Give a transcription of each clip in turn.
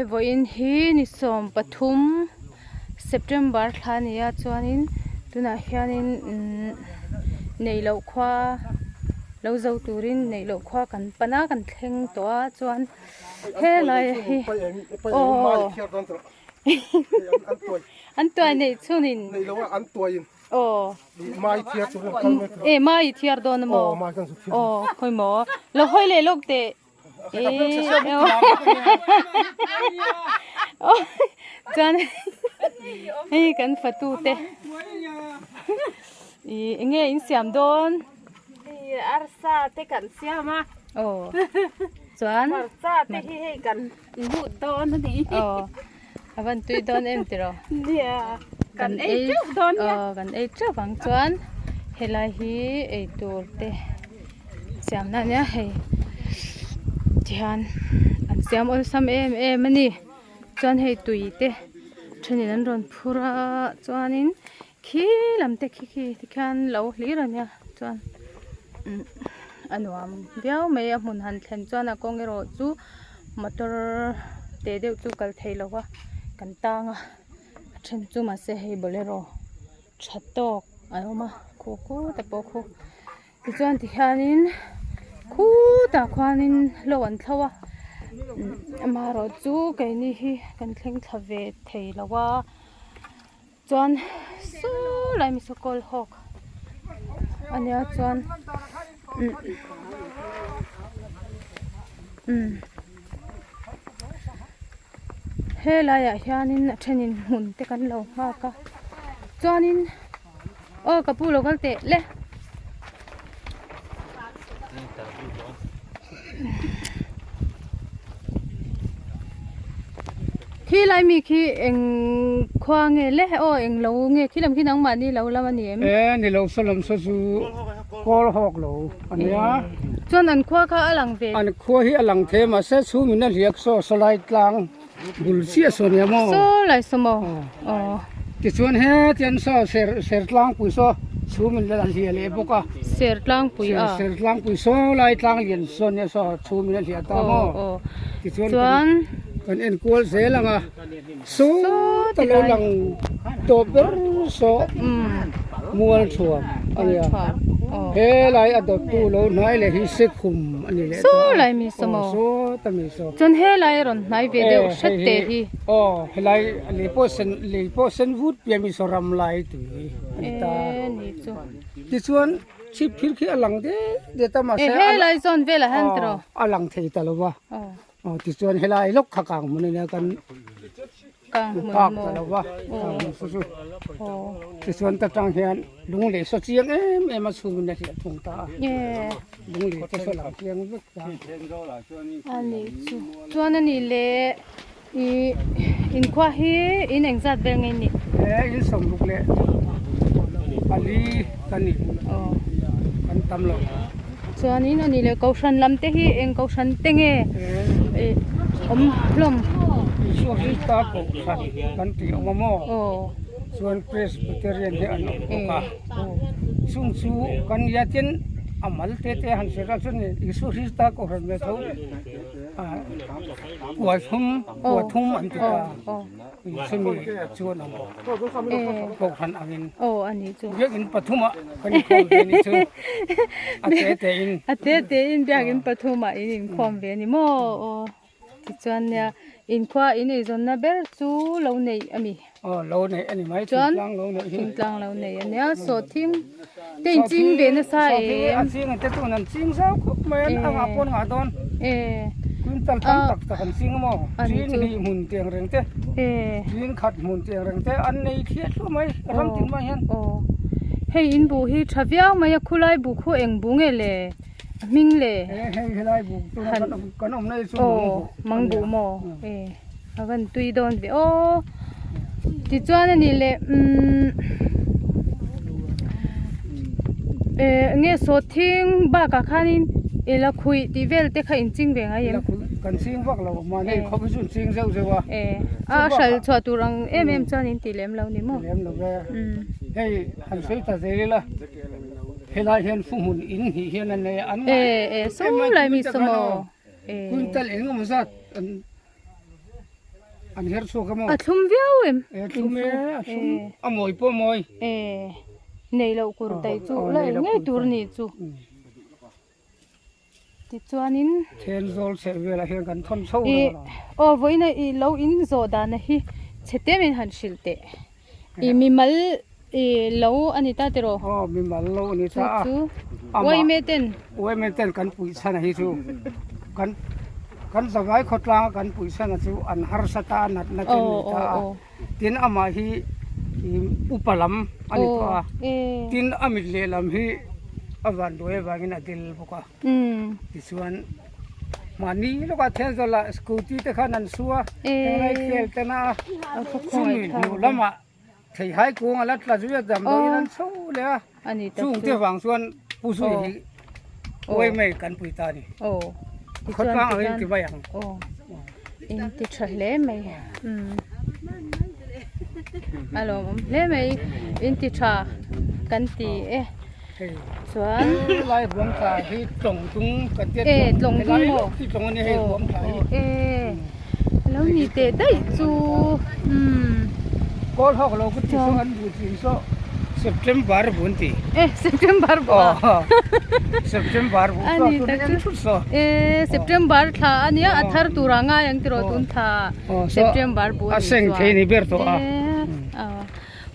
Vawiin hi ni 13 September thla a ni a chuanin tunah hianin imm neih loh khua lo zo turin neih loh khua kan pan a kan thleng tawh a chuan helai hi aw an tuai neih chhunin aw e mai thiar dawn a maw aw khawi maw lo hawi leh lawk teh. Chuan hei kan fatu te ih eng nge in siam dawn hei arsa te kan siam a aw chuan hmarcha te hi hei kan lut dawn a ni aw a van tui dawn em tiraw nia kan ei teuh dawn nia aw kan ei teuh vang chuan helai hi ei tur te. Siam na ania hei tihian an siam awlsam em em a ni chuan hei tui te thenin an rawn phur a chuanin khi lam te khi khi tikhian lo hlir ania chuan umm a nuam viau mai a hmun han thlen chuan a kawng erawh chu motor te deuh chu kal thei lo va kan tang a a then chu mahse hei bolero tha tawk a awm a khu khu te pawh khu. Tichuan tihianin khutah khuanin hlo an thlo a amaherawh chu keini hi kan thleng thla ve thei lo a chuan saw lai mi saw kawl hawk a nia chuan umm helaiah hianin a thenin hmun te kan lo nghak a chuanin. Aw ka pu lo kal teh le. Khi lai mi khi eng khua nge le aw eng lo nge khi lam khi nangmahni lo lam a ni em? E ni lo saw lam saw chu kawl hawk lo a nia. Chuan an khua kha a lang ve. An khua hi a lang thei mahse chhungin a hliak saw sawlai tlang. Bul chiah saw nia maw? Saw lai saw maw? Aw. Tichuan hetian saw ser sertlangpui saw chhum in a hliah leh bawk a. Sertlangpui a. Sertlangpui saw lai tlang lian saw nia saw chhum in a hliah ta maw? Aw. Tichuan kan kan enkual zel ang a. Saw ta lo lang tawp ber saw mual thuam a nia. Helai a dawttu lo hnai leh hi Sekhum a ni leh ta a. Saw lai mi saw maw? Aw saw ta mi saw. Chuan helai a rawn hnai ve deuh hret teh hi. Aw helai lei pawh sen lei pawh sen vut piah mi saw ram lai tui a ni ta. E ni chu. Tichuan chhip phir khi a lang det det a mahse. E helai zawn velah hian tiraw? Aw a lang thei ta lo va. Aw. Aw tichuan helai lawk kha kang hmun a nia kan. Kang hmun Park maw? ta lo va kang hmun chu chu tichuan ta tang hian lung leh saw chiang em em a chhungin a hliah thung ta a lung leh te saw lang chiang vek ta a ni chu chuan a ni le ih inkhua hi in engzat vel nge ni e in sawmruk leh pali ka ni kan tam lo Chuanin a ni leh kohhran lam te hi eng kohhran te nge ih awm hlawm. Isua Krista kohhran kan tih awm a maw? Chuan Presbyterian hi an awm bawk a. Chung chu kan nia tin a mal te te han hre ral chuan Isua Krista kohhran ve tho kua thum kua thum an ti ta. Chumi chuan ang bawk. Kohhran angin. Aw a ni chu. Biakinn pathum ah kan inkhawm ve ni chu. A te te in. A te te in biakinn pathum ah in inkhawm ve ni maw aw. Tichuan nia inkhua in eizawnna ber chu lo neih a mi. Aw lo neih a ni mai thingtlang lo neih hi. Thingtlang lo neih a nia sawhthing te in ching ve nasa em. Sawhthing a ching ang te chuan an ching zau khawp mai a a ngah pawn ngah dawn. Quintal tam tak tak an ching a maw chin hnih hmun tiang reng te chin khat hmun tiang reng te an nei thliah thluah mai ram tin mai hian. Hei in buh hi tha viau mai a khulai buh khu eng buh nge le a hming le. Hei helai buh tuna kan awm na hi chu mang buh. Mang buh maw a van tui dawn ve aw tichuan a ni le umm eh enge sawhthing bakah khanin i la khuih tih vel te kha in ching ve ngai em kan ching vak lo mahni khawp hi chu an ching zeuh zeuh a eh a hral chhuah tur ang em em chuan in ti lem lo ni maw lem lo ve hei han sawi ta zel ila helai hian fuhmun in hnih hian an nei a an ngah eh eh saw lai mi saw maw quintal engemaw zat an. An her chhuak a maw? A thlum viau em? E thlum e, a thlum. A mawi pawh mawi. E nei loh kur tai chu la ei ngei tur ni chu. Tichuanin. Thenzawl chheh velah hian kan thawn chho reng a. Aw vawiin a i lo in zawh dana hi chhe te min han hrilh teh. I mimal i lo a ni ta tiraw? Aw mimal lo a ni ta a. Chu chu Uaime ten. Uaime ten kan puih chhan a hi chu kan kan zavai khawtlang a kan puih chhan a chu an harsa ta a natna te ni ta a. Tin amah hi upa lam a ni tawh a. Tin a mit lehlam hi a vanduai avangin a dil bawk a. Tichuan mahni lawkah Thenzawl ah scooty te khan an su a, henglai khel te na a, chumi hnu lamah theihai kung a la tla zui a damdawiin an chho leh a, chung te vang chuan Pu Zui hi uai mai kan pui ta a ni. Khawtlang ang in ti mai ang. In ti tha hle mai a lawmawm hle mai in ti tha kan ti e. Chuan Helai ruang thla hi tlawng dung kan tia e tlawng dung maw hi tlawng ani hei ruang thla hi e lo ni teh daih chu umm kawl hawk lo ka ti saw an bu chin saw September bu an ti e September bu a September bu saw ani tak chu saw e September thla ania a thar tur a ngai ang tiraw tun thla September bu a seng thei ni ber tawh a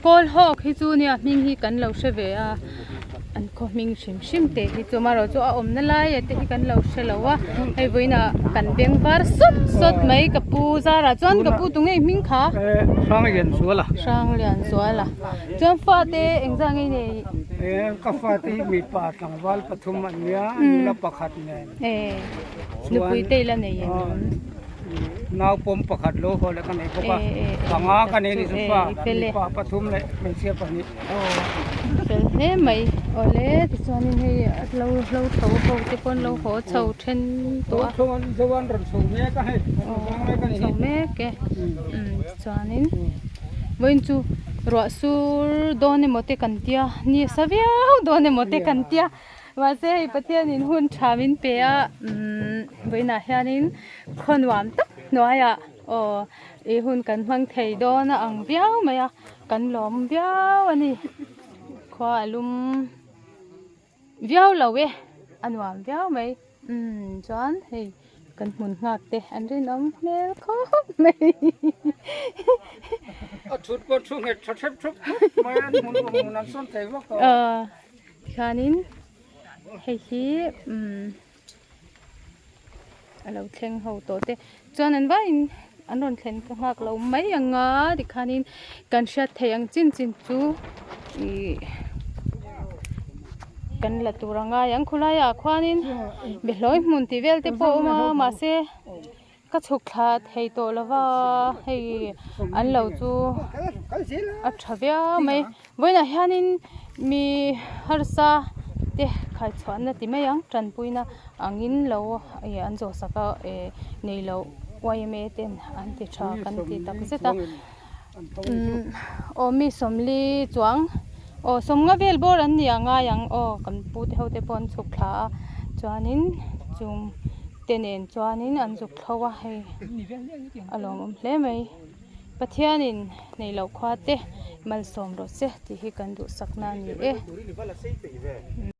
Kawl hawk hi chu nia hming hi kan lo hre ve a, an khaw hming hrim hrim te hi chu amaherawh chu a awmna lai te hi kan lo hre lo a, hei vawiinah kan beng var sawt sawt mai ka pu zarah chuan ka pu tunge i hming kha? Hranglianzuala. Hranglianzuala. Chuan fate engzah nge i nei? Ka fate hi mipa tlangval pathum an nia, nula pakhat nen. Nupui te i la nei em? Nau pawm pakhat lo haw leh ka nei bawk a, panga ka nei a ni chu fa, mipa pathum leh hmeichhia pahnih. Aw fel hle mai awle tichuanin hei lo hlo tho ho te pawh an lo haw chho then tawh a. Hlo an zo an rawn chho mek a hei, an rawn vang mek a ni hi. Chho mek e, tichuanin vawiin chu ruah sur dawn emaw te kan tia, ni a sa viau dawn emaw te kan tia. Mahse hei Pathianin hun tha min pe a, umm vawiinah hianin khaw nuam tak hnuaiah aw ih hun kan hmang thei dawn a ang viau mai a, kan lawm viau a ni. Khua a lum viau lo e, a nuam viau mai. Umm chuan hei kan hmun nghak te an rinawm hmel khawp mai. A thut pawh thu nghet tha thep thup mai a, hmun awm hmun an sawn thei vak tawh. Tikhanin hei hi umm a lo thleng ho tawh te chuan an vaiin an rawn thlen ka nghak lo mai ang a tikhanin kan hriat theih ang chin chin chu ihh kan la tur a ngai ang khawlaiah khuanin behlawi hmun tih vel te pawh a awm a mahse. Ka chhuk thla thei tawh lo va, hei an lo chu a tha viau mai. Vawiinah hianin mi harsa te khaichhuahna ti mai ang, tanpuina angin lo ih an zawh sak a eh nei loh yma ten an ti tha kan ti tak zet a. Umm aw mi sawmli chuang aw sawmnga vel bawr an ni a ngai ang aw kan pu te ho te pawh an chhuk thla a chuanin chung te nen chuanin an zuk thlo a hei a lawmawm hle mai Pathianin nei loh khua te malsawm rawh se tih hi kan duhsakna a ni e.